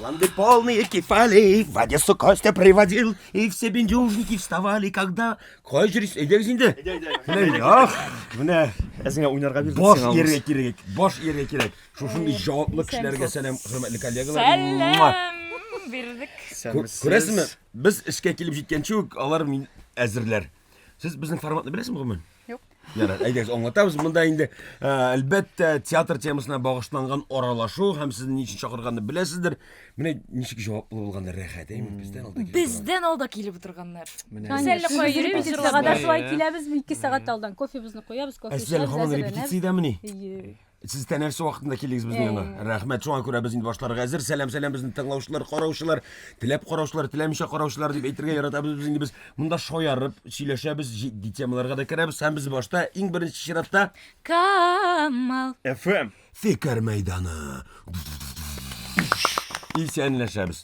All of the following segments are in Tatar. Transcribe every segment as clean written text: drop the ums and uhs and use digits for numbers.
Банды полные кефали, в Одессу Костя приводил, и все бендюжники вставали, когда... Кай җөрис, әйдәгез инде. Менә, ах, менә. Әзеңә уйнарга бирдек Баш ияргә кирәк, баш ияргә кирәк. Шушындый җаваплы кешеләргә сәлам, хөрмәтле коллегалар. Сәлам бирдек. Күрәсезме, без эшкә килеп җиткәнче үк алар мин әзерләр. Сез безнең форматны беләсезме гомумән? Юк. Ярар, әйдәгез аңлатабыз. Монда инде э, әлбәттә театр темасына багышланган аралашу һәм сезне ни өчен чакырганны беләсездер. Менә ничек җаваплы булганнар рәхәт, әйме? Бездән алда килеп торган. Бездән алда килеп утырганнар. Менә. Без әллә кая йөрибез, Репетициягә дә йөрибез. шулай киләбез, 2 сәгать алдан кофебызны куябыз, кофе Ә сез әле эчәбез, һаман әзерләнәбез. репетициядәмени? Әйе. Сез тәнәфес вакытында килдегез безнең янга. Рәхмәт, шуңа күрә без инде башларга әзер. Сәлам, сәлам безне тыңлаучылар, караучылар, теләп караучылар, теләмичә караучылар дип әйтергә яратабыз без инде без монда шаярып сөйләшәбез, җитди темаларга да керәбез һәм без башта иң беренче чиратта Камал. FM. Фикер мәйданы. Исәнләшәбез.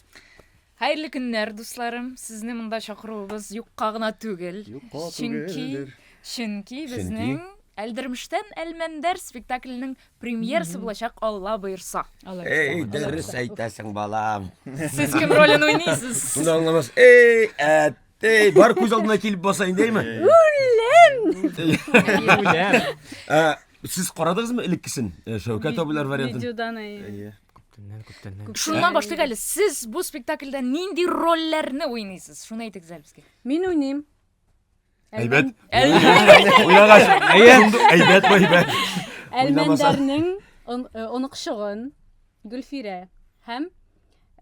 Хәерле көннәр, дусларым. Сезне монда чакыруыбыз юкка гына түгел. Юкка Чөнки, түгелдер. чөнки безнең Әлдермештән Әлмәндәр спектакленең премьерасы булачак, Алла боерса. Эй, дөрес әйтәсең, балам. Сез кем ролен уйныйсыз? Шунда аңламас. Эй, әттей, бар күз алдына килеп баса инде, әйме? Үләм. Ә, Сез карадыгызмы элеккесен? Э, Шәүкәт абыйлар вариантын. Видеодан әйе. Әйе. Күптәннән, күптәннән. Шуннан башлыйк әле. Сез бу спектакльдә нинди рольләрне уйныйсыз? Шуны әйтегез әле безгә. Мин уйныйм. Әйбәт. Әлмән- Уйнагач. Шундук әйбәт, әйбәт. Уйнамаса. Әлмәндәрнең он- э, оныкчыгын Гөлфирә һәм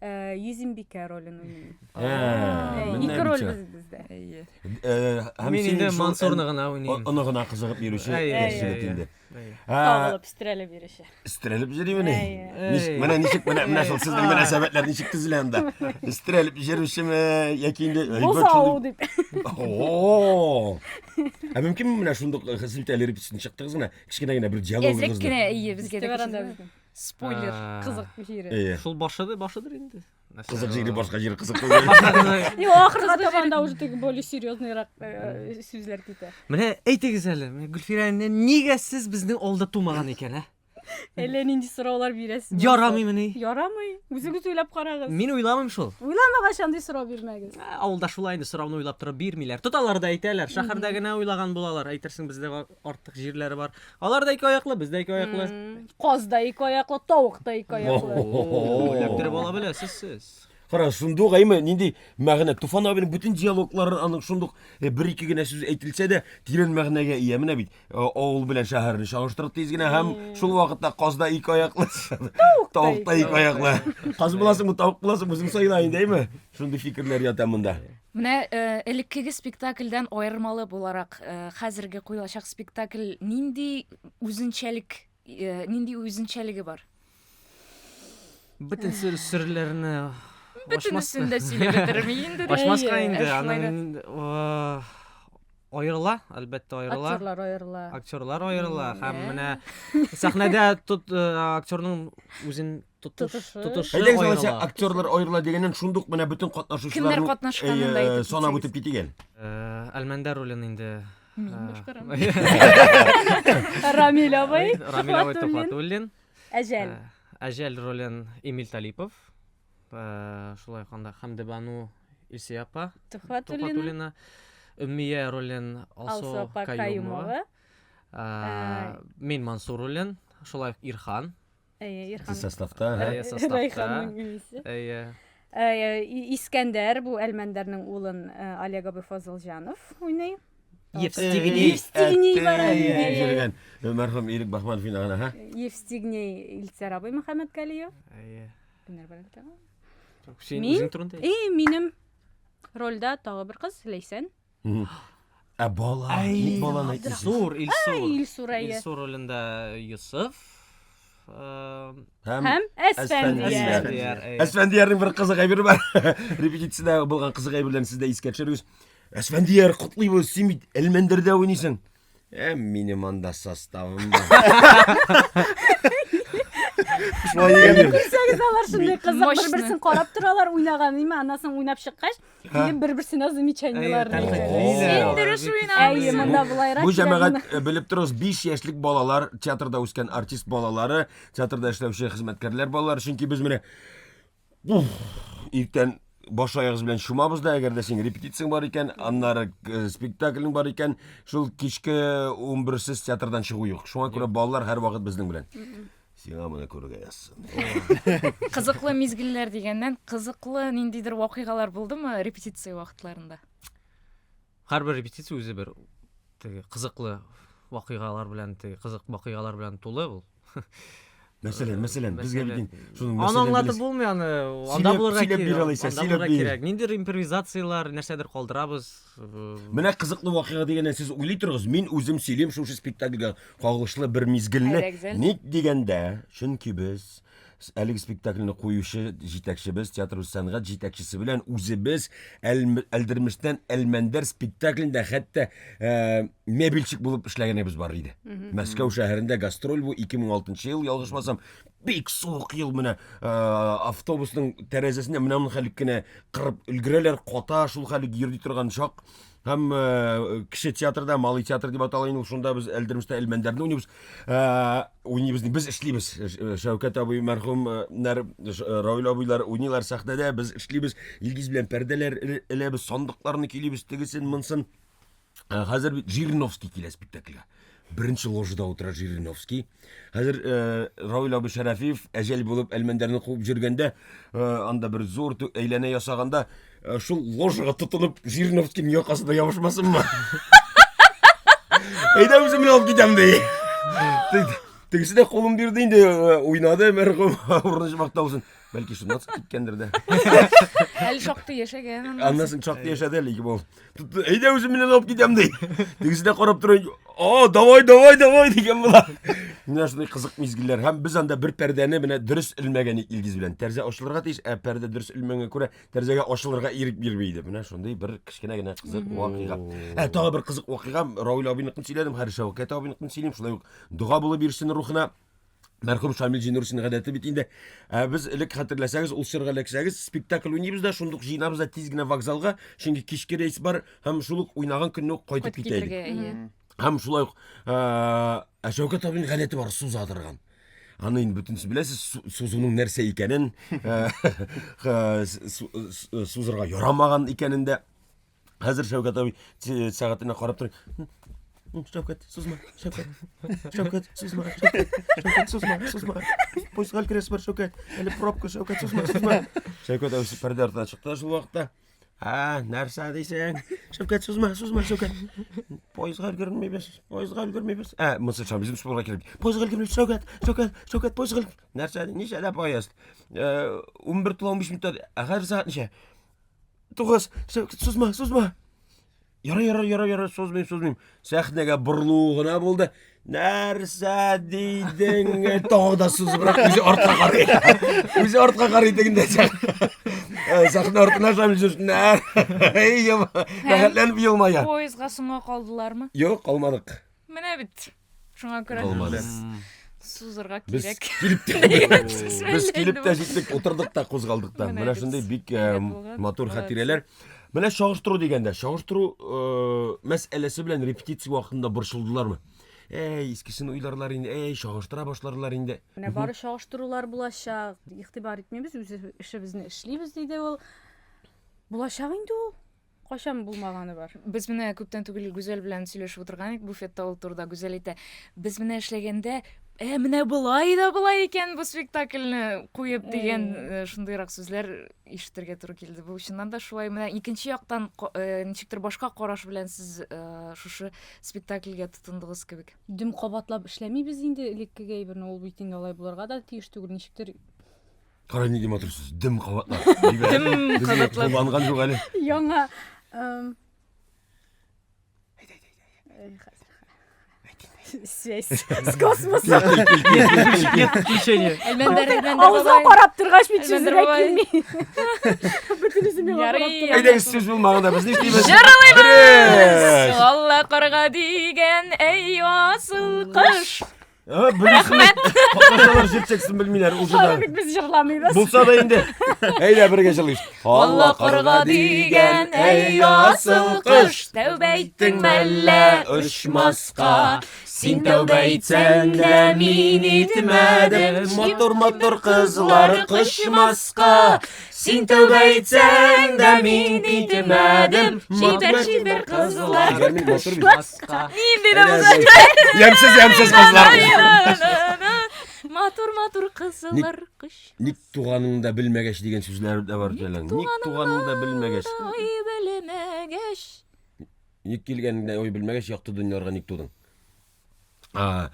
э, Йөзембикә ролен уйныйм. Ә, менә Ике роль бит. без бездә. Әйе. Э, һәм Мин син инде шул Мансурны гына уйныйм. Оныгына кызыгып йөрүче Әйе, яшь әйе, егет әйе. инде. Әйе. Ә, Тагылып, өстерәлеп йөрүче. Өстерәлеп йөримени? Әйе. Нич- Менә ничек, менә менә шул сезнең мөнәсәбәтләр ничек төзелә анда? Өстерәлеп йөрүчеме яки инде әйбәт Бозау шундый- дип. О! Ә мөмкинме менә шундук сез бит әле репетицияне чыктыгыз гына, кечкенә генә бер диалогыгызны. Әзрәк кенә, әйе, безгә дә Бар анда кечкенә. безнең. Спойлер. А, Кызык җире. Әйе. Шул башыды, башыдыр инде. Нәрсә Кызык җире башка җире кызык түгел. Юк, ахырга табанда уже теге более серьезныйрак э, сүзләр китә. Менә әйтегез әле, менә Гөлфирә, нигә сез безнең алда тумаган икән, ә? Әллә нинди сораулар бирәсез. Ярамыймыни? Ярамый. Үзегез уйлап карагыз. Мин уйламыйм шул. Уйламагач андый сорау бирмәгез. Ә, Авылда шулай инде сорауны уйлап торып бирмиләр. Тоталар да әйтәләр. Шәһәрдә генә уйлаган булалар. Әйтерсең бездә артык җирләре бар. Алар да ике аяклы, без дә ике аяклы. Каз да ике аяклы, тавык та ике аяклы. Эләктереп ала беләсез сез. Кара, шундук әйме, нинди мәгънә. Туфан абының бөтен диалоглары аның шундук э, бер-ике генә сүз әйтелсә дә, тирән мәгънәгә ия. Менә бит э, авыл белән шәһәрне чагыштырып тиз генә һәм шул вакытта каз да ике аяклы, тавык та ике аяклы. Каз буласыңмы, тавык буласыңмы, үзең сайла инде, әйме? Шундый фикерләр ята монда. Менә э, элеккеге спектакльдән аермалы буларак, э, хәзерге куелачак спектакль нинди үзенчәлек, э, нинди үзенчәлеге бар? Бөтен сер серләрне Бөтенесен дә сөйләп бетерми инде. Ачмаска Әйе. инде. Ә шулай да. Аның э, аерыла, әлбәттә аерыла. Актерлар аерыла. Актерлар аерыла һәм менә сәхнәдә тот, э, актерның үзен тотыш, Тотышы. тотышы Әйдәгез алайса, аерыла. актерлар аерыла дигәннән шундук менә бөтен катнашучыларның Кемнәр катнашканын да э, әйтеп санап китсәгез. үтеп китик әле. Э, Әлмәндәр ролен инде Мин э, башкарам. Рамил абый. Рамил абый Тухватуллин. Тухватуллин. Әҗәл. Э, Әҗәл ролен Эмиль Талипов. Э, Шулай ук анда Хәмдебану Илсөя апа Тухватуллина. Тухватуллина. Өммия ролен Алсу Алсу апа Каюмова. Каюмова. Э, Мин Мансур ролен, шулай ук Ирхан. Әйе, Ирхан. Сез составта, һә? Әйе, составта. Райханның энесе. Әйе. Э, Искәндәр бу Әлмәндәрнең улын э, Олег абый Фазылҗанов уйный. Евстигней. Евстигней бар Әттей, әле. дип йөргән. Мәрхүм Ирек Бахманов уйнаган, һә? Евстигней Илсәр абый Мөхәммәтгалиев. Әйе. Кемнәр бар әле тагын? Син Мин? үзең турында әйт. И минем рольдә тагы бер кыз Ләйсән. Мгм. Ә бала, Әй, ник баланы әйтмисез? Илсур, Илсур. Илсур әйе. Илсур ролендә Йосыф. Э, Һәм Һәм Әсфәндияр. Әсфәндияр. Әсфәндияр, әйе. Әсфәндиярнең бер кызык әйбере бар. Репетициядә булган кызык әйберләрне сез дә искә төшерегез. Әсфәндияр, котлыйбыз, син бит Әлмәндәрдә уйныйсың. Ә минем анда составым бар. Шулай дигән. Күрсәгез алар шундый кызык Мощно. бер-берсен карап торалар уйнаган, имә аннан соң уйнап чыккач, килеп бер-берсенә замечаниелар. Әйе, бирәләр. тәнкыйтьлиләр. Син дөрес Әйе, уйнамыйсың. монда болайрак Бу кирәк, җәмәгать монда- э, белеп торыгыз, 5 яшьлек балалар, театрда үскән артист балалары, театрда эшләүче хезмәткәрләр балалары, чөнки без менә Уф, иртән баш аягыбыз белән чумабыз да, әгәр дә синең репетицияң бар икән, аннары э, спектаклең бар икән, шул кичке 11-сез театрдан чыгу юк. Шуңа күрә балалар һәрвакыт безнең белән. Сиңа моны күрергә язсын. Кызыклы мизгелләр дигәннән, кызыклы ниндидер вакыйгалар булдымы репетиция вакытларында? Һәрбер репетиция үзе бер теге кызыклы вакыйгалар белән, теге кызык вакыйгалар белән тулы ул. Мәсәлән, мәсәлән, безгә бит инде шуның Аны мәсәлән аңлатып беләсез. булмый аны. Анда Сөйләп- булырга сөйләп кирәк. бир алайса, Анда сөйләп булырга бир. кирәк. Ниндидер импровизацияләр, нәрсәдер калдырабыз. Э, Менә кызыклы вакыйга дигәннән сез уйлый торыгыз. Мин үзем сөйлим шушы спектакльгә кагылышлы бер мизгелне. Әйдә, Гүзәл. Ник дигәндә, чөнки без әлеге спектакльне куючы җитәкчебез, театр сәнгать җитәкчесе белән үзебез Әлдермештән Әлмәндәр спектаклендә хәтта э, мебельщик булып эшләгәнебез бар иде. Мәскәү шәһәрендә гастроль бу 2006 ел, ялгышмасам, бик суык ел менә э, автобусның тәрәзәсенә менә моның хәлек кенә кырып өлгерәләр, ката шул хәлек йөрди торган чак. Һәм э, кеше театрда, малый театр дип атала инде ул, шунда без Әлдермештә Әлмәндәрне уйныйбыз. Э, уйныйбыз, без эшлибез. Шәүкәт абый мәрхүм, э, Равил абыйлар уйныйлар сәхнәдә, без эшлибез. Илгиз белән пәрдәләр эләбез, сандыкларны көйлибез, тегесен, монсын. Хәзер бит Жириновский килә спектакльгә. Беренче ложада утыра Жириновский. Хәзер э, Равил абый Шәрәфиев әҗәл булып Әлмәндәрне куып йөргәндә, э, анда бер зур әйләнә ясаганда, э, шул ложага тотынып Жириновскийның якасына ябышмасынмы? Әйдә үзем белән алып китәм ди. Тегесе дә кулын бирде инде, уйнады мәрхүм, урыны җомакта булсын. Бәлки шуннан соң киткәндер дә. Әле шактый яшәгән аннан Аннан соң шактый яшәде әле ике бал. Әйдә үзем белән алып китәм ди. Тегесе дә карап тора. О, давай, давай, давай дигән була. Менә шундый кызык мизгелләр. Һәм без анда бер пәрдәне менә дөрес элмәгән Илгиз белән. Тәрәзә ачылырга тиеш, ә пәрдә дөрес элмәгәнгә күрә тәрәзәгә ачылырга ирек бирми иде. Менә шундый бер кечкенә генә кызык вакыйга. Ә тагы бер кызык вакыйга Равил абыйныкын сөйләдем, хәзер Шәүкәт абыйныкын сөйлим. Шулай ук дога булып йөрсен рухына. Мәрхүм Шамил Зиннурсин гадәте бит инде. Ә без элек хәтерләсәгез, ул чорга эләксәгез, спектакль уйныйбыз да, шундук җыенабыз да тиз генә вокзалга, чөнки кичке рейс бар һәм шул ук уйнаган көнне үк кайтып китә идек. Һәм шулай ук ә Шәүкәт абыйның гадәте бар, суза торган. Аны инде бөтенесе беләсез, сузуның нәрсә икәнен, сузырга ярамаган икәнен дә. Хәзер Шәүкәт абый сәгатенә карап тора. Шәүкәт, сузма, Шәүкәт. Шәүкәт, сузма, Шәүкәт. Шәүкәт, сузма, сузма. Поездга өлгерәсе бар, Шәүкәт. Әле пробка, Шәүкәт, сузма, сузма. Шәүкәт абый пәрдә артына чыкты шул вакытта. А, нәрсә дисең? Шәүкәт, сузма, сузма, Шәүкәт. Поездга өлгермибез, поездга өлгермибез. Ә, монысы безнең спорга килеп. Поездга өлгермибез, Шәүкәт, Шәүкәт, Шәүкәт, поездга Нәрсә, ничәдә поезд? 11 тула 15 минутта. Ә хәзер сәгать ничә? 9. Сузма, сузма. Ярар, ярар, ярар, ярар, сузмыйм, сузмыйм. Сәхнәгә борылу гына булды. Нәрсә дидең? Тагы да сузыбрак үзе артка карый. Үзе артка карый дигәндә сәхнә артына Шамил сүз. Әй, рәхәтләнеп елмая. Поездга соңга калдылармы? Юк, калмадык. Менә бит. Шуңа күрә Калмады. сузырга Без кирәк. килеп тә Дигән сүз Без белән килеп инде тә бу. җиттек, утырдык та, кузгалдык та. Менә Менә бит. шундый бик Әйбәт булган. матур Молодцы. хатирәләр. Менә чагыштыру дигәндә, чагыштыру э, мәсьәләсе белән репетиция вакытында борчылдылармы? Әй, искесен уйларлар инде, әй, чагыштыра башларлар инде. Менә бары чагыштырулар булачак. Игътибар итмибез, үз эшебезне эшлибез, диде ул. Булачак инде ул. Кайчан булмаганы бар? Без менә күптән түгел Гүзәл белән сөйләшеп утырган идек буфетта ул турыда. Гүзәл әйтә, без менә эшләгәндә, ә менә болай да болай икән бу спектакльне куеп дигән э, шундыйрак сүзләр ишетергә туры килде. Бу чыннан да шулай. Менә икенче яктан э, ничектер башка караш белән сез э, шушы спектакльгә тотындыгыз кебек. Дөм кабатлап эшләмибез инде элеккеге әйберне, ул бит инде алай булырга да тиеш түгел, ничектер Кара нинди матур сүз. Дым кабатлап. Дым кабатлап. Кулланган юк әле. Яңа Связь с космосом. Нет включение. Әлмәндәр, Әлмәндәр Авызга бабай. карап торгач бит Әлмәндәр сүзгә бабай. килми. Бөтенесе миңа карап Ярый. тора. Әйдәгез сүз булмаганда без нишлибез? Җырлыйбыз! Дөрес! Алла карга дигән, әй асыл кош. Ә, беләсеңме? Катнашалар җыр текстын белмиләр уже да. Аны бит без җырламыйбыз. Булса да инде. Әйдә бергә җырлыйбыз. Алла карга дигән, әй асыл кош, тәүбә иттең мәллә очмаска? Син тәүбә итсәң дә мин итмәдем. Матур-матур кызлар кочмаска. Син тәүбә итсәң дә мин итмәдем. Чибәр-чибәр кызлар кочмаска. Нинди дә булса. Ямьсез, ямьсез кызлар. Матур-матур кызлар коч. Ник туганыңны да белмәгәч дигән сүзләр дә бар җәләң. Ник туганыңны да белмәгәч. Ой, белмәгәч. Ник килгәнеңне ой белмәгәч, якты дөньяларга ник тудың? А,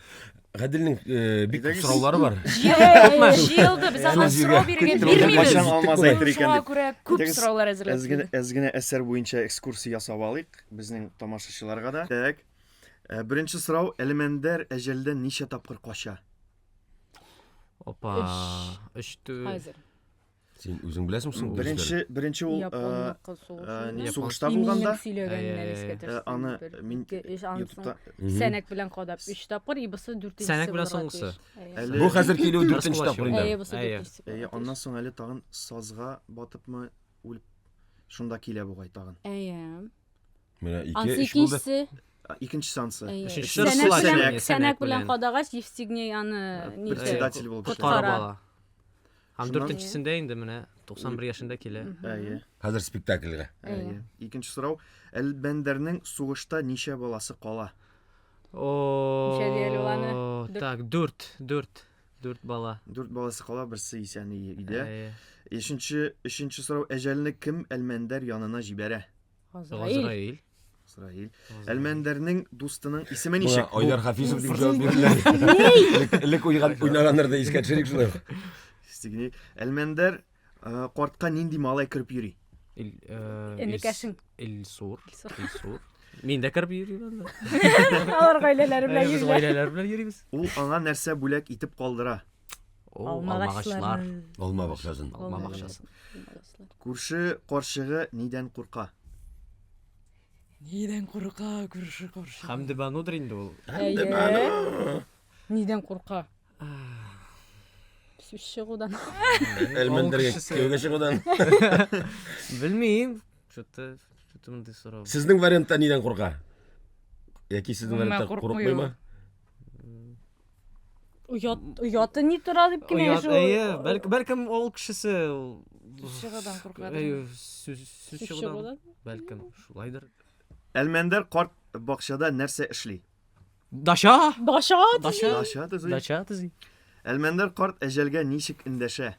Гаделнең э, бик күп Әйдәгез. сораулары бар. Җыелды, без аңа Шул җиргә. сорау бирергә Көттерү бирмибез. Кайчан Алмаз әйтер икән Шуңа дип. күрә күп Әйдәгез, сораулар әзерләп Әз генә, килдек. әз генә әсәр буенча экскурсия ясап алыйк безнең тамашачыларга да. Так. Э, Беренче сорау, Әлмәндәр әҗәлдән ничә тапкыр кача? Опа. Өч. Өч тү. Хәзер. Син үзең беләсеңме соң? Беренче, беренче ул э, Японныкы сугышы. э, Япон. сугышта Иминнең булганда сөйләгәненнән Әй, искә әй, әй. төшсен. Э, аны Бер, мин ике, өч, ансын YouTube'та Сәнәк белән кадап өч тапкыр, и бусы дүртенчесе Сәнәк белән булырга соңгысы. тиеш. Әйе. Әле- Бу хәзер килү дүртенче Раскулачивание. тапкыр инде. Әйе, бусы Әйе. дүртенчесе булырга Әйе, тиеш. аннан соң әле тагын сазга батыпмы үлеп шунда килә бугай тагын. Әйе. Менә ике, Ансы өч булды. икенчесе. А, Икенчесе ансы. Әйе. Өченчесе Сәнәк Раскулачивание, белән, сәнәк сәнәк белән белән. кадагач, Евстигней аны нитә. Председатель булып эшләде. Коткарып Коткара. ала. Һәм Шуннан- дүртенчесендә инде менә 91 яшендә килә. Әйе. Хәзер спектакльгә. Әйе. Икенче сорау, Әлбәндәрнең сугышта ничә баласы кала? О, Ничә ди әле ул аны? Дүрт. Так, дүрт, дүрт, дүрт бала. Дүрт баласы кала, берсе исән өйдә. Әйе. Өченче, өченче сорау, әҗәлне кем Әлмәндәр янына җибәрә? Газраил. Газраил. Газраил. Әлмәндәрнең дустының исеме Моңа ничек? Айдар Хафизов дип җавап бирделәр. Элек- Элек уйган уйнаганнар да искә төшерик шулай. ук. Стигни. Әлмәндәр э, картка нинди малай кереп йөри? Ил, э, Энекәшең. Илсур. Илсур. Илсур. Мин дә кереп йөрим анда. Алар гаиләләре белән Әйе, Без йөриләр. гаиләләр белән йөрибез. Ул аңа нәрсә бүләк итеп калдыра? О, Алмагачлар. алмагачлар. Алма бакчасын. Алма бакчасы. Алмагачлар. Күрше карчыгы нидән курка? Нидән курка күрше карчыгы? Хәмдебанудыр инде ул. Әйе. Нидән курка? Сүз чыгудан. Әлмәндәргә Авыл кешесе. кияүгә чыгудан. Белмим. Что-то что-то мондый сорау. Сезнең вариантта нидән курка? Яки сезнең Гомумән вариантта куркмый курыкмыймы? Оят, ояты ни тора дип кенә Оят, шул. әйе, бәлки бәлкем авыл кешесе ул. Сүз чыгудан куркадыр. Әйе, сүз сүз Сүз чыгудан. чыгудан. Бәлкем шулайдыр. Әлмәндәр карт бакчада нәрсә эшли? Даша! Даша! Даша! Даша төзи. Дача төзи. Әлмәндәр карт әҗәлгә ничек эндәшә?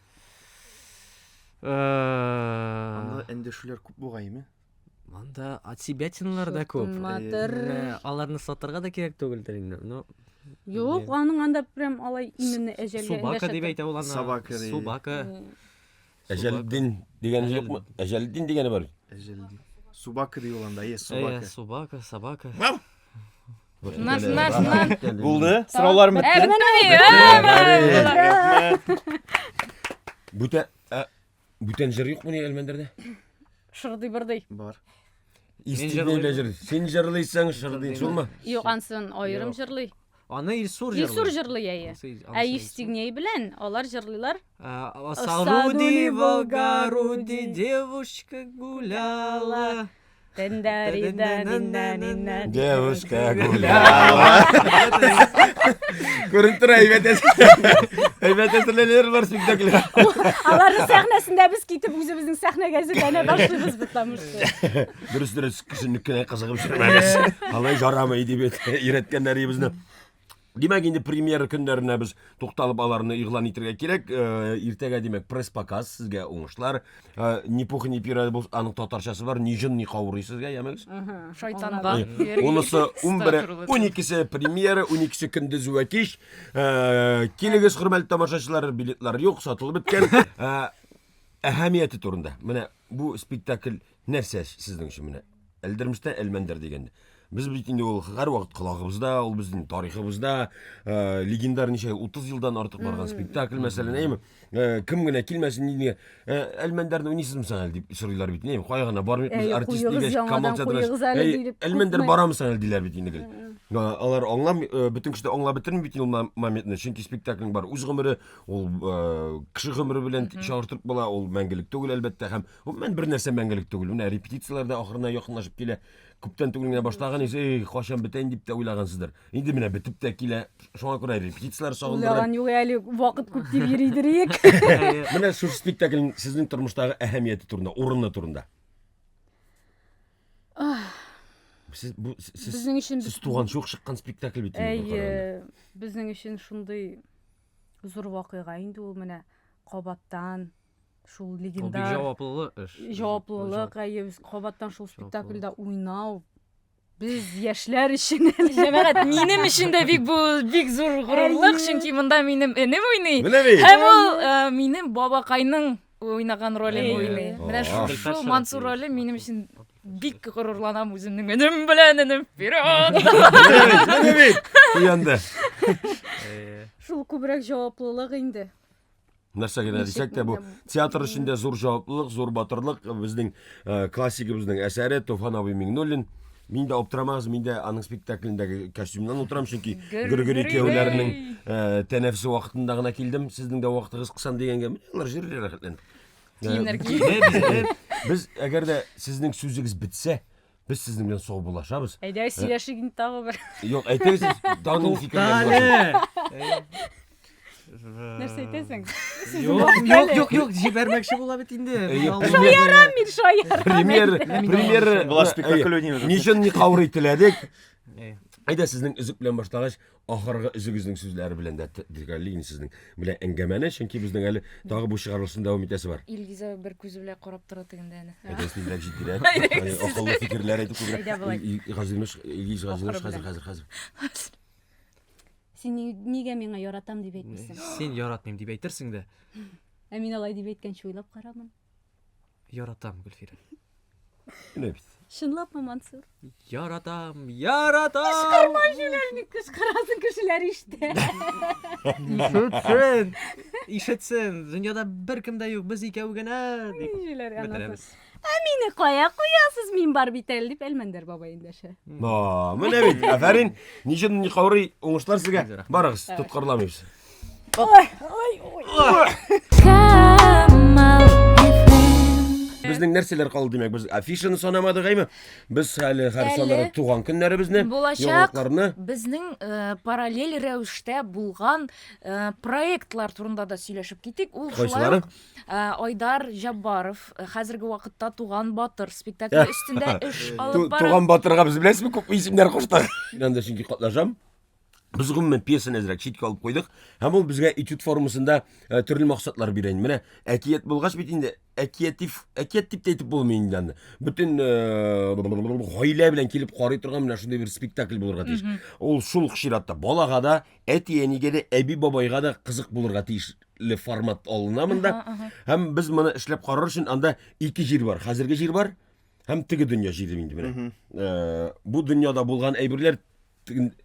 Э, Анда эндәшүләр күп бугаймы? Анда отсебятиналар да күп. Матыр. Менә Аларны сатарга да кирәк түгелдер инде. Ну, Юк, аның анда прям алай именно әҗәлгә Субака эндәшә дип әйтә ул аны. Собака ди. Субака. Әҗәлетдин дигәне юкмы? Әҗәлетдин дигәне бар. Әҗәл ди. Субака ди ул анда, е, Әйе, субака. собака, собака. Шуннан, шуннан, шуннан. Булды? Сораулар Ә, бетте. Бүтән ә, бүтән җыр юкмыни Әлмәндәрдә? Шырдый бырдый. Бар. Истигней җырлыйм. белән җырлый. Син җырлыйсың, шырдый, шулмы? Юк, ансын аерым Юк. җырлый. Аны Илсур җырлый. Илсур җырлый, әйе. Ансы Ил- Ә ансы Илсур. Евстигней белән алар җырлыйлар. А, Саруди, Саруди, Волгоруди, Волгоруди, девушка гуляла. Тендари-да-нинна-нинна. Девушка гуляла. Күренеп тора, әйбәт әйбәт әзерләнәләр бар спектакльгә. Аларның сәхнәсендә без китеп үзебезнең сәхнәгә әзерләнә башлыйбыз, потому что. Дөрес дөрес кешенекенә кызыгып йөрмәгез. Алай жарамый дип өйрәткәннәр безне. Димәк, инде премьера көннәренә без тукталып аларны игълан итәргә кирәк. Э, Иртәгә, димәк, пресс-показ сезгә уңышлар. Э, Ни пух, ни пира бул, аның татарчасы бар, ни җын, ни каурый сезгә, ямегез. Шайтанга. Унысы 11, 12-се премьера, 12-се көндез вә кич. Э, Килегез, хөрмәтле тамашачылар, билетлар юк, сатылып беткән. Э, Әһәмияте турында. Менә бу спектакль нәрсә сезнең өчен менә? Әлдермештә Әлмәндәр дигәндә. Без бит инде ул һәрвакыт колагыбызда, ул безнең тарихыбызда, э, легендар ничә 30 елдан артык барган спектакль, мәсәлән, әйме? Э, кем генә килмәсен, нинди э, Әлмәндәрне уйныйсызмы соң әле дип сорыйлар бит. Әйме, кая гына бармыйк без Әй, артист куегыз дигәч, яңадан, Камал театрына. куегыз әле Әй, дип, Әлмәндәр күпме- барамы соң әле диләр бит инде гел. Э, Алар аңламый, э, бөтен кеше дә аңлап бетерми бит инде ул моментны, чөнки спектакльнең бар үз гомере, ул э, кеше гомере белән чагыштырып була, ул мәңгелек түгел әлбәттә һәм гомумән бер нәрсә мәңгелек түгел. Менә репетицияләр дә ахырына якынлашып килә. Күптән түгел генә башлаган идегез, эй, кайчан бетә инде дип тә уйлагансыздыр. Инде менә бетеп тә килә. Шуңа күрә репетицияләр сагындыра. Уйлаган юк әле, вакыт күп дип йөридерик. Менә шушы спектакльнең сезнең тормыштагы әһәмияте турында, урыны турында. Сез бу сез Безнең өчен сез туганчы ук чыккан спектакль бит инде бу караганда. Әйе, безнең өчен шундый зур вакыйга инде ул менә кабаттан шул Ул бик легендар җаваплылы эш. җаваплылык, әйе, без кабаттан шул спектакльдә уйнау без яшьләр өчен әле. Җәмәгать, минем өчен дә бик бу бик зур горурлык, чөнки монда минем энем уйный. Менә бит. Һәм ул э, минем бабакайның уйнаган ролен Әйе. уйный. Менә Ах. шушы Мансур роле минем өчен бик горурланам үземнең энем белән, энем вперед! Менә бит. Уянды. Шул күбрәк җаваплылык инде. Нәрсә генә Ничек дисәк тә, бу менә театр өчен дә зур җаваплылык, зур батырлык. Безнең э, классигыбызның әсәре Туфан абый Миңнуллин. Мин дә аптырамагыз, мин дә аның спектаклендәге костюмнан утырам, чөнки Гөргөри кияүләренең э, тәнәфесе вакытында гына килдем. Сезнең дә вакытыгыз кысан дигәнгә, менә алар җырлый рәхәтләнеп. Э, Киемнәр киеп. Без әгәр дә сезнең сүзегез бетсә, без сезнең белән саубуллашабыз. Әйдә, сөйләшик инде тагы бер. Юк, әйтегез, тагын нинди фикерләр бар? Нәрсә әйтәсең? Юк, юк, юк, юк, җибәрмәкче була бит инде. Әйе, Шаярам мин, шаярам. Премьер, премьер. Була спектакль уйныйбыз. Ничен ни каурый теләдек. Әйдә сезнең өзек белән башлагач, ахыргы өзегезнең сүзләре белән дә төгәллик сезнең белән әңгәмәне, чөнки безнең әле тагы бу чыгарылышны дәвам итәсе бар. Илгизә бер күзе белән карап тора тегендә әнә. Әйдә тизрәк җитдирәк, Әйдәгез. акыллы фикерләр әйтеп күбрәк. Әйдә болай. Газинуш, Илгиз Газинуш, Ахыры хәзер, белән. хәзер, хәзер. Син нигә миңа яратам дип әйтмисең? Син яратмыйм дип әйтерсең дә. Ә мин алай дип әйткәнче уйлап карамын. Яратам, Гөлфирә. Менә бит. Чынлапмы, Мансур? Яратам, яратам. Кычкырма, җүләр, кычкырасың, кешеләр ишетә. Ишетсен. Ишетсен. Дөньяда беркем дә юк, без икәү генә дип Җүләр, анасы. бетерәбез. Ә мине кая куясыз, мин бар бит әле, дип Әлмәндәр бабай эндәшә. На, менә бит, афәрин. Ничек ни каурый, уңышлар сезгә. Барыгыз, тоткарламыйбыз. Ой, ой, ой. Камал FM. Безнең нәрсәләр калды димәк, без афишаны санамадык әйме? Без әле һәр Әле санары туган көннәребезне, Булачак яңалыкларны. безнең э, параллель рәвештә булган э, проектлар турында да сөйләшеп китик. Ул шулай Кайсылары? ук э, Айдар Җаббаров э, хәзерге вакытта Туган батыр спектакле өстендә эш алып бара. Туган батырга без беләсезме күпме исемнәр куштык? Мин анда чөнки катнашам. Без гомумән пьесаны әзрәк читкә алып куйдык. Һәм ул безгә этюд формасында э, төрле максатлар бирә. инде. Менә әкият булгач бит инде әкиятив, әкият дип тә әйтеп булмый инде аны. Бөтен э, гаилә белән килеп карый торган менә шундый бер спектакль булырга тиеш. Ул шул ук чиратта балага да, әти-әнигә дә, әби-бабайга да кызык булырга тиешле формат алына монда. Һәм без моны эшләп карар өчен анда ике җир бар. Хәзерге җир бар һәм теге дөнья җире инде менә. Э, бу дөньяда булган әйберләр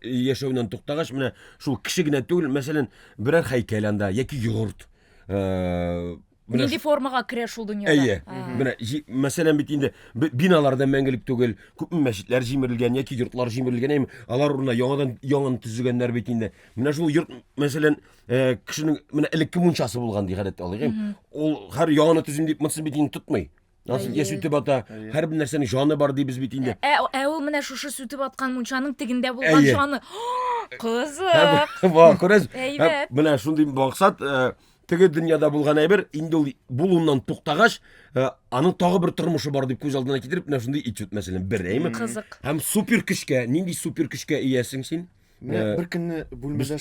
яшәүеннән туктагач, менә шул кеше генә түгел, мәсәлән, берәр һәйкәл анда яки йорт. Э, менә Нинди формага керә шул дөньяда? Әйе. Менә мәсәлән бит инде биналар да мәңгелек түгел, күпме мәчетләр җимерелгән яки йортлар җимерелгән, әйме, алар урынына яңадан яңаны төзегәннәр бит инде. Менә шул йорт, мәсәлән, э, кешенең менә элекке мунчасы булган ди гадәттә алыйк, әйме. Ул һәр яңаны төзим дип монысын бит инде тотмый. Анысы я сүтеп ата, һәрбер нәрсәнең җаны бар дибез бит инде. Ә, ә ул менә шушы сүтеп аткан мунчаның тегендә булган Әйе. җаны. Кызык. Ва, күрәсез? Әйбәт. Менә шундый максат, э, теге дөньяда булган әйбер, инде ул булуыннан туктагач, э, аның тагы бер тормышы бар дип күз алдына китереп, менә шундый этюд, мәсәлән, бер, әйме? Кызык. Һәм супер көчкә, нинди супер көчкә иясең син? Менә Э, бер көнне бүлмәдә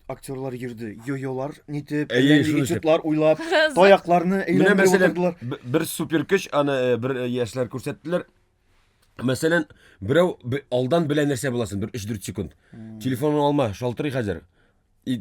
актерлар йөрде. Йо-йолар нитеп, Әйе, әллә шуны нинди этюдлар уйлап, Кызык. таякларны Менә әйләндереп мәсәлән, утырдылар. бер супер көч, аны э, бер э, яшьләр күрсәттеләр. Мәсәлән, берәү алдан белә нәрсә буласын, бер 3-4 секунд. Телефонын алма, шалтырый хәзер. И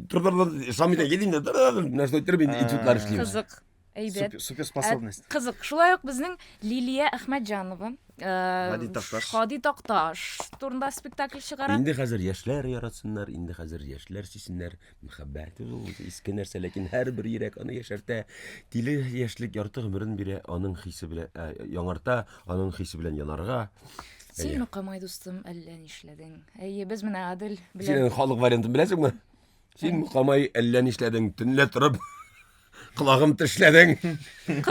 Шамил әйтә инде, менә шулай иттереп инде этюдлар эшлибез. Кызык. Әйбәт. Супер, суперспособность. Кызык. Шулай ук безнең Лилия Әхмәтҗанова. Һади Такташ. Һади Такташ турында спектакль чыгара. Инде хәзер яшьләр яратсыннар, инде хәзер яшьләр сөйсеннәр. Мәхәббәт ул үзе иске нәрсә, ләкин һәрбер йөрәк аны яшәртә. Тиле яшьлек ярты гомерен бирә, аның хисе белән ә, яңарта, аның хисе белән янарга. Син Әйе. Мокамай дустым, әллә нишләдең. Әйе, без менә Адел Син белән аның халык вариантын беләсеңме? Син Мокамай әллә нишләдең, төнлә торып колагым тешләдең.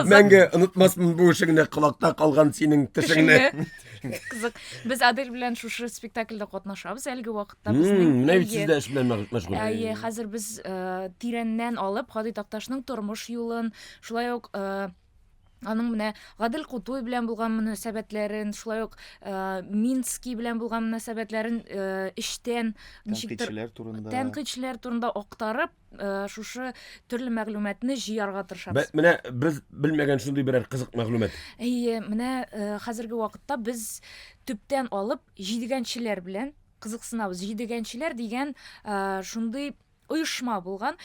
Мәңге онытмасмын бу эшеңне, колакта калган синең тешеңне. Тешеңне. Кызык. Без Адель белән шушы спектакльдә катнашабыз әлеге вакытта безнең. Менә бит Әйе. сез дә эш белән мәшгуль. Әйе, хәзер без э, тирәннән алып Һади Такташның тормыш юлын, шулай ук э, аның менә Гадел Кутуй белән булган мөнәсәбәтләрен, шулай ук э, Минский белән булган мөнәсәбәтләрен э, эчтән ничектер Тәнкыйтьчеләр турында. тәнкыйтьчеләр турында актарып, э, шушы төрле мәгълүматны җыярга тырышабыз. Менә без белмәгән шундый берәр кызык мәгълүмат. Әйе, менә э, хәзерге вакытта без төптән алып җидегәнчеләр белән кызыксынабыз. Җидегәнчеләр дигән э, шундый оешма булган.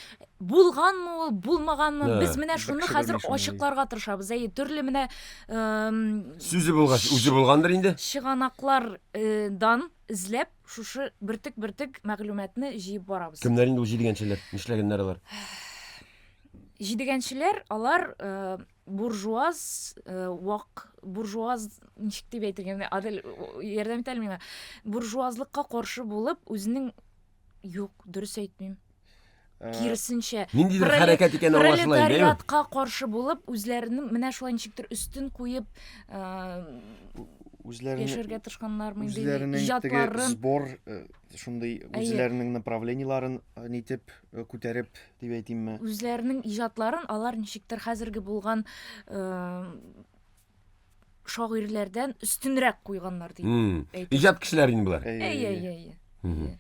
Булганмы ул, булмаганмы? Да. Без менә Бер шуны кеше хәзер белми шуны, ачыкларга тырышабыз. Әйе, төрле менә эм, Сүзе булгач, үзе булгандыр инде. чыганаклардан эзләп шушы бөртек-бөртек мәгълүматны җыеп барабыз. Кемнәр инде ул җидегәнчеләр? Нишләгәннәр алар? Җидегәнчеләр алар э, буржуаз э, вак буржуаз ничек дип әйтергә менә Адель ярдәм ит әле миңа. Буржуазлыкка каршы булып үзенең юк, дөрес әйтмим. Э, Киресенчә, Ниндидер Проле- хәрәкәт икәне аңлашыла инде, әйеме? пролетариатка каршы булып үзләренең менә шулай ничектер өстен куеп э, Үзләренең яшәргә тырышканнармы инде үзләренең теге иҗатларын сбор э, шундый Әйе. үзләренең направлениеларын э, нитеп э, күтәреп дип әйтимме? үзләренең иҗатларын алар ничектер хәзерге булган э, шагыйрьләрдән өстенрәк куйганнар дип М. әйтер. Иҗат кешеләре инде болар. Әйе, Әйе, әйе. әйе, әйе. Мгм.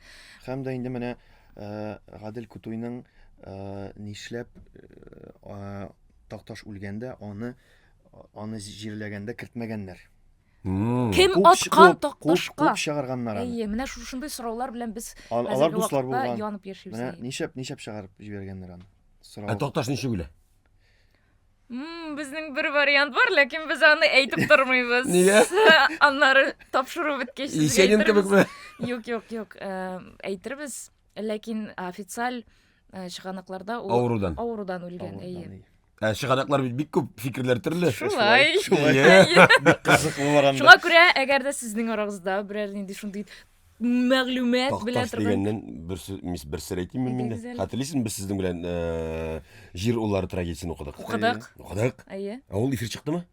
Һәм дә инде менә э, Гадел Кутуйның э, нишләп э, а, Такташ үлгәндә аны аны җирләгәндә кертмәгәннәр. М. Кем Куып- аткан куып- Такташка? Куып чыгарганнар аны. Әйе, менә шушындый сораулар белән без Ал- Алар хәзерге дуслар вакытта булган. янып яшибез. Менә әйе. нишләп нишләп чыгарып җибәргәннәр аны? Ә Сорау. Такташ ничек үлә? М, Безнең бер вариант бар, ләкин без аны әйтеп тормыйбыз. Нигә? Аннары тапшыру беткәч сезгә Есенин әйтербез. кебекме? Юк, юк, юк. Э, Әйтербез, ләкин официаль э, чыганакларда ул Авырудан. авырудан үлгән, Авырудан, әйе. әйе. Ә чыганаклар бит бик күп фикерләр төрле. Шулай. Шулай. Әйе. Бик кызыклы бар анда. Шуңа күрә, әгәр дә сезнең арагызда берәр нинди шундый мәгълүмат белә Такташ торган дигәннән бер сүз, мис- бер сер әйтимме мин дә? Әйдәгез әле. Хәтерлисезме, без сезнең белән э, Җир уллары трагедиясен укыдык. укыдык. Укыдык. Әйе, Ә ул эфир чыктымы?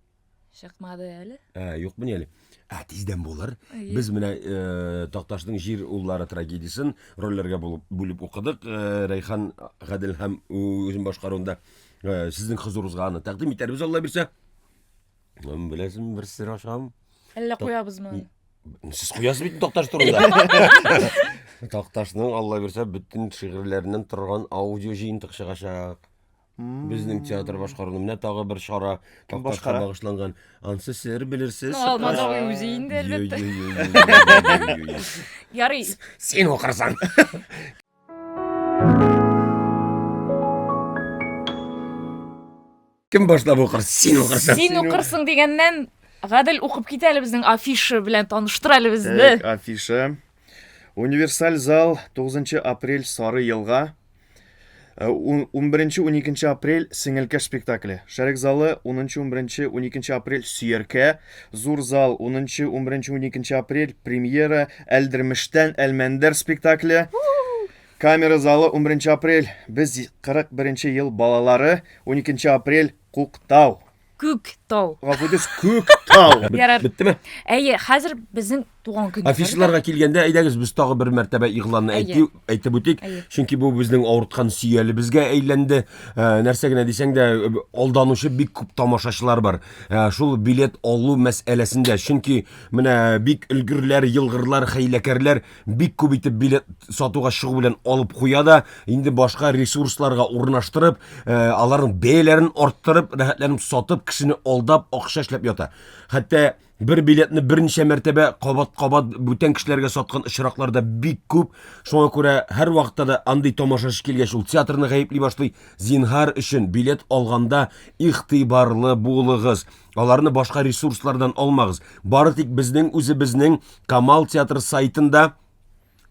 чыкмады әле. Ә, юкмыни әле? Ә, тиздән булыр. Әйе. Без менә э, Такташның Җир уллары трагедиясен рольләргә булып, бүлеп укыдык. Э, Рәйхан Гадел һәм үзем башкаруында э, сезнең хозурыгызга аны тәкъдим итәрбез, Алла бирсә. М, Беләсең, бер сер ачам. Әллә куябызмы аны? Сез куясыз бит Такташ турында. Такташның Алла бирсә бөтен шигырьләреннән торган аудио җыентык чыгачак. Безнең театр башкаруында менә тагы бер чара Кем Такташка башкара? багышланган. Ансы сер белерсез. Ну, Алмаз абый үзе инде, әлбәттә. Йо-йо-йо-йо-йо-йо-йо. Ярый, Син укырсың. Кем башлап укыр? Син укырсың. Син укырсың дигәннән, Гадел укып кит әле безнең афиша белән таныштыр әле безне. Так, афиша. Универсаль зал 9 апрель Сары елга. 11-12 апрель Сеңелкәш спектакле. Шәрек залы 10, 11, 12 апрель Сөяркә. Зур зал 10, 11, 12 апрель премьера Әлдермештән Әлмәндәр спектакле. Камера залы 11 апрель Без 41 ел балалары 12 апрель Куктау. Күк тау. Гафу итегез, Күктау. Ярар. Беттеме? Әйе, хәзер безнең туган көн. Афишаларга килгәндә, әйдәгез, без тагы бер мәртәбә игъланны Әйе. әйтү, әйтеп үтик. Әйе. Чөнки бу безнең авырткан сөялебезгә әйләнде. Э, нәрсә генә дисәң дә, э, алданучы бик күп тамашачылар бар. Э, шул билет алу мәсьәләсендә. Чөнки менә бик өлгерләр, елгырлар, хәйләкәрләр бик күп итеп билет сатуга чыгу белән алып куя да, инде башка ресурсларга урнаштырып, э, аларның бәяләрен арттырып, рәхәтләнеп сатып, кешене алдап, акча эшләп ята. Хәтта Бер билетны берничә мәртәбә кабат-кабат бүтән кешеләргә саткан очраклар да бик күп. Шуңа күрә һәрвакытта да андый тамашачы килгәч, ул театрны гаепли башлый. Зинһар өчен билет алганда игътибарлы булыгыз. Аларны башка ресурслардан алмагыз. Бары тик безнең үзебезнең Камал театры сайтында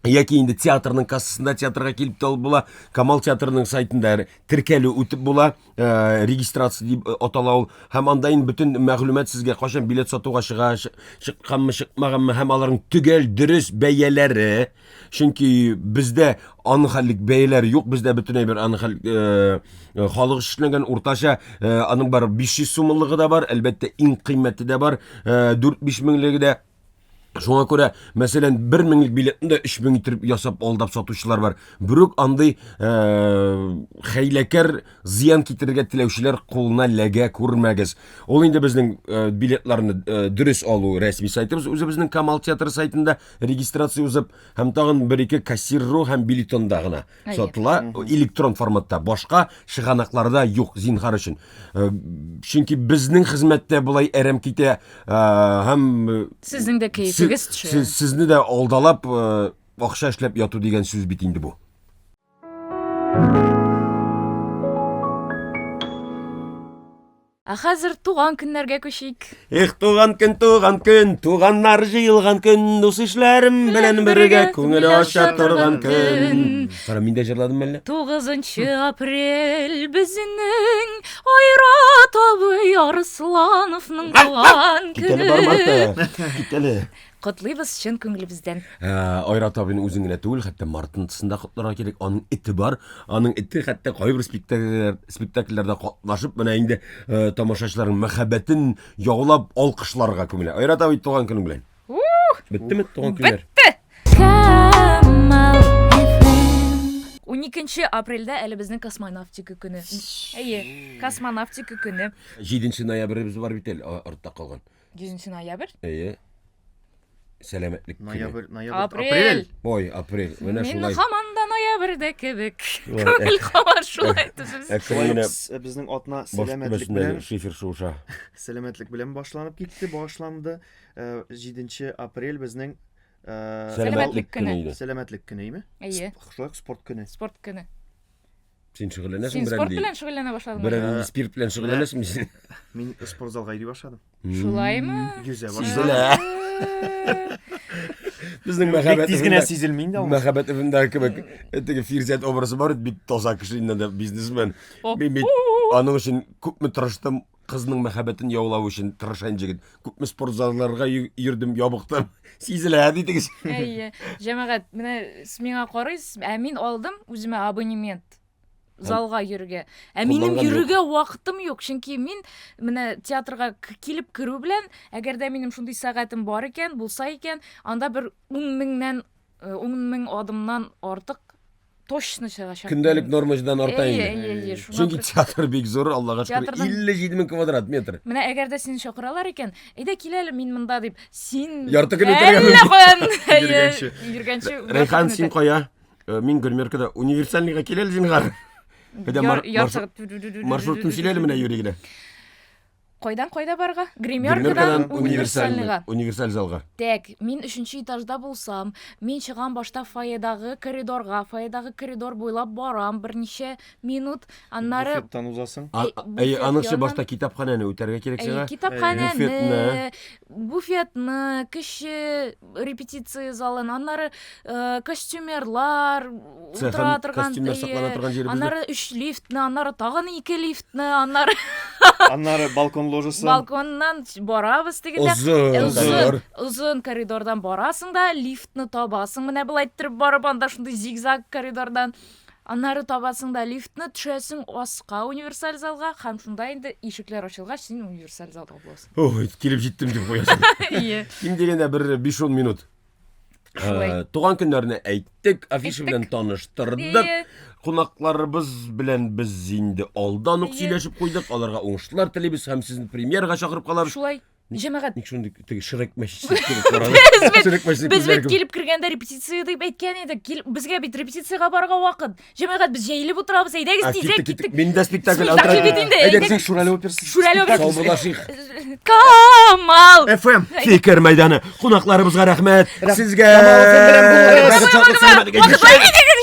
яки инде театрның кассасында театрга килеп тә алып була. Камал театрының сайтында теркәлү үтеп була, э, регистрация дип э, атала ул. Һәм анда инде бөтен мәгълүмат сезгә кайчан билет сатуга чыга, чыкканмы, чыкмаганмы һәм аларның төгәл дөрес бәяләре. Чөнки бездә аның хәллек бәяләр юк, бездә бөтен әйбер аның хәл э, халык эшләгән уртача аның бар 500 сумлыгы да бар, әлбәттә, иң кыйммәте дә бар, 4-5 меңлеге дә. Шуңа күрә, мәсәлән, 1 меңлек билетны да 3000 итеп ясап алдап сатучылар бар. Берүк андый э, хәйләкәр зыян китерергә теләүчеләр кулына ләгә күрмәгез. Ул инде безнең э, билетларны э, дөрес алу рәсми сайтыбыз, үзебезнең Камал театры сайтында регистрация узып һәм тагын бер-ике кассир.ру һәм билетонда гына сатыла электрон форматта. Башка чыганакларда юк, зинһар өчен. Э, чөнки безнең хезмәттә болай әрәм китә э, һәм э, сезнең дә кәефегез төшә. Сезне дә алдалап акча эшләп яту дигән сүз бит инде бу. Ә хәзер туган көннәргә күчик. Эх, туган көн, туган көн, туганнар җыелган көн, дус-ишләрем белән бергә күңел ача торган көн. Кара, мин дә җырладым әллә? 9 апрель безнең Айрат абый Арыслановның туган Кит әле, бар, Марта. Кит әле. Котлыйбыз чын күңелебездән. Ә, Айрат абыйны үзен генә түгел, хәтта Мартынсын да котларга кирәк. Аның эте бар. Аның эте хәтта кайбер спектакльләр, спектакльләрдә катнашып, менә инде э, тамашачыларның мәхәббәтен яулап алкышларга күмелә. Айрат абый туган көнең белән. Беттеме туган көннәр? Бетте. Камал FM. 12 апрельдә әле безнең космонавтика көне. Әйе, космонавтика көне. 7 ноябребез бар бит әле артта калган. 100 ноябрь? Әйе. Сәламәтлек көне. Ноябрь, ноябрь, Апрель. Ой, апрель. Менә Мин шулай. һаман да ноябрьдә кебек. Ой, Күңел һаман шулай төзелсен. Әкрен Шулай генә ук безнең атна баш сәламәтлек түбәсендә белән шифер шуыша. сәламәтлек белән башланып китте, башланды. 7 апрель безнең э, Сәламәтлек көне. иде. сәламәтлек көне, име? Әйе. Шулай ук спорт көне. Спорт көне. Син шөгыльләнәсең Син берәр спорт нинди? белән шөгыльләнә башладыңмы? Берәр нинди спирт белән шөгыльләнәсеңме син? Мин спортзалга йөри башладым. Шулаймы? Йөзә башладым. Сизелә. Безнең Бик мәхәббәт тиз генә эвендә- сизелми инде ул. Мәхәббәт эвендәге кебек э, теге Фирзәт образы бар бит, бик таза кеше инде анда бизнесмен. Мин бит аның өчен күпме тырыштым, кызның мәхәббәтен яулау өчен тырышан җегет. Күпме спортзалларга йөрдем, ябыктым. Сизелә ди тегесе. Әйе. Җәмәгать, менә сез миңа карыйсыз, ә мин алдым үземә абонемент залга йөрергә. Ә минем Кулланган юк. йөрергә вакытым юк, чөнки мин менә театрга килеп керү белән, әгәр дә минем шундый сәгатем бар икән, булса икән, анда бер 10 меңнән, 10 мең адымнан артык точно чыгачак. Көндәлек нормадан арта Әйе, инде. әйе, әйе, шуңа Чөнки күрә- театр бик зур, Аллага шөкер, Театрдан- 57 мең квадрат метр. Менә әгәр дә сине чакыралар икән, әйдә кил әле мин монда дип, син Ярты көн үтәргә әллә мөмкин. каян, әйе, Йөргәнче. йөргәнче ярты Рәйхан, көн син үтә. кая? Э, Мин гримеркада. Универсальныйга кил әле зинһар. Әйдә, Яр- мар- ярты сәгать. Маршрутын сөйлә әле менә юри генә. Кайдан кайда барга? Гримеркадан универсальныйга. Универсаль залга. Так, мин өченче этажда булсам, мин чыгам башта фойедагы коридорга, фойедагы коридор буйлап барам берничә минут, аннары Буфеттан узасың. А- Эй, Әй, буфет аныңчы яныннан- башта китапханәне үтәргә кирәк Әй, сиңа. китапханәне, буфетны, кече репетиция залын, аннары э, костюмерлар утыра Цехын, торган, костюмнар саклана әйе, торган җиребездә. аннары өч лифтны, аннары тагын ике лифтны, аннары Аннары балкон ложасы. балконнан барабыз дигәндә Озын озын, коридор. озын коридордан барасың да лифтны табасың менә болай иттереп барып анда шундый зигзаг коридордан аннары табасың да лифтны төшәсең аска универсаль залга һәм шунда инде ишекләр ачылгач син универсаль залда буласың Ой, килеп җиттем дип куясың. Ие. Ким дигәндә бер 5-10 минут. Шулай. Э, Туган көннәрне әйттек, афиша Әйттек. белән таныштырдык. Ие. Кунакларыбыз белән без инде алдан ук Ие. сөйләшеп куйдык. Аларга уңышлар телибез һәм сезне премьерага чакырып калабыз. Шулай. Җәмәгать, Ник шундый теге Шрек мәчесе кебек карады? Шрек мәчесе без күзләре бит кебек. килеп кергәндә репетиция дип әйткән идек. Кил, безгә бит репетициягә барырга вакыт. Җәмәгать, без җәелеп утырабыз. Әйдәгез А, тизрәк киттек, киттек. киттек. Миндә спектакль Спектакль антра- бит инде, Әйдә, әйдәгез. Шүрәле операсы. Шүрәле операсы. Саубуллашыйк. Камал! FM. Фикер мәйданы. Кунакларыбызга рәхмәт. Сезгә. Камал FM белән булыгыз. Бәхет, шатлык, сәламәтлек.